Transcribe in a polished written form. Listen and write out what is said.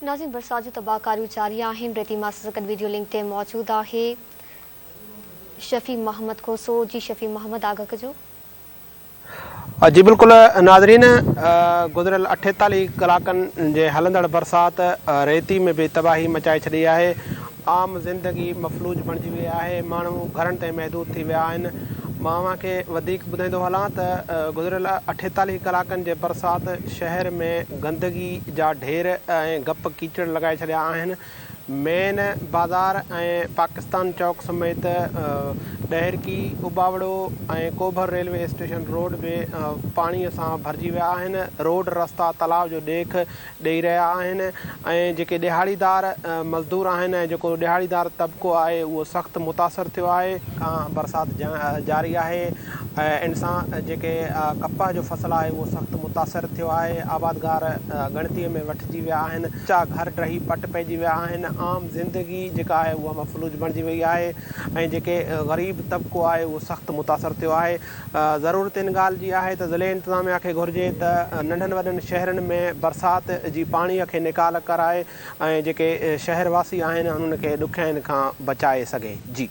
ناظرين برسات جون تباهڪاريون جاري آهن، ريتي مان اسان سان گڏ ويڊيو لنڪ تي موجود آهي شفيع محمد کوسو، جي شفيع محمد آگاهه ڪجو. جي بلڪل ناظرين گذريل 48 ڪلاڪن جي هلندڙ برسات ريتي ۾ به تباهي مچائي ڇڏي آهي، عام زندگي مفلوج بڻجي وئي آهي، ماڻهو گهرن تائين محدود ٿي ويا آهن، مان اوهان کي وڌيڪ ٻڌائيندو هلان ته گذريل 48 ڪلاڪن جي برسات شهر ۾ گندگي جا ڍير ۽ گپ ڪيچڙ لڳائي ڇڏيا آهن، مين بازار ۽ پاڪستان چوڪ سميت Daharki, Ubauro ۽ Kobhar railway station road به پاڻي سان ڀرجي ويا آهن، روڊ رستا تلاء جو ڏيک ڏئي رهيا آهن ۽ جيڪي ڏهاڙيدار مزدور آهن ۽ جيڪو ڏهاڙيدار طبقو آهي اهو سخت متاثر ٿيو آهي. کان برسات جاري آهي ۽ ان سان جيڪي ڪپهه جو فصل آهي اهو سخت متاثر ٿيو آهي، آبادگار ڳڻتي ۾ وٺجي ويا آهن، ڪچا گهر ڊهي پٽ پئجي ويا آهن، عام زندگي جيڪا آهي اها مفلوج بڻجي وئي آهي ۽ جيڪي غريب طبقو آهي اهو سخت متاثر ٿيو آهي، ضرورت ان ڳالهه جي آهي ته ضلعي انتظاميا کي گهرجي ته ننڍن وڏن شهرن ۾ برسات جي پاڻي کي نيڪال ڪرائي ۽ جيڪي شهر واسي آهن انهن کي ڏکيائين کان بچائي سگهي. جي.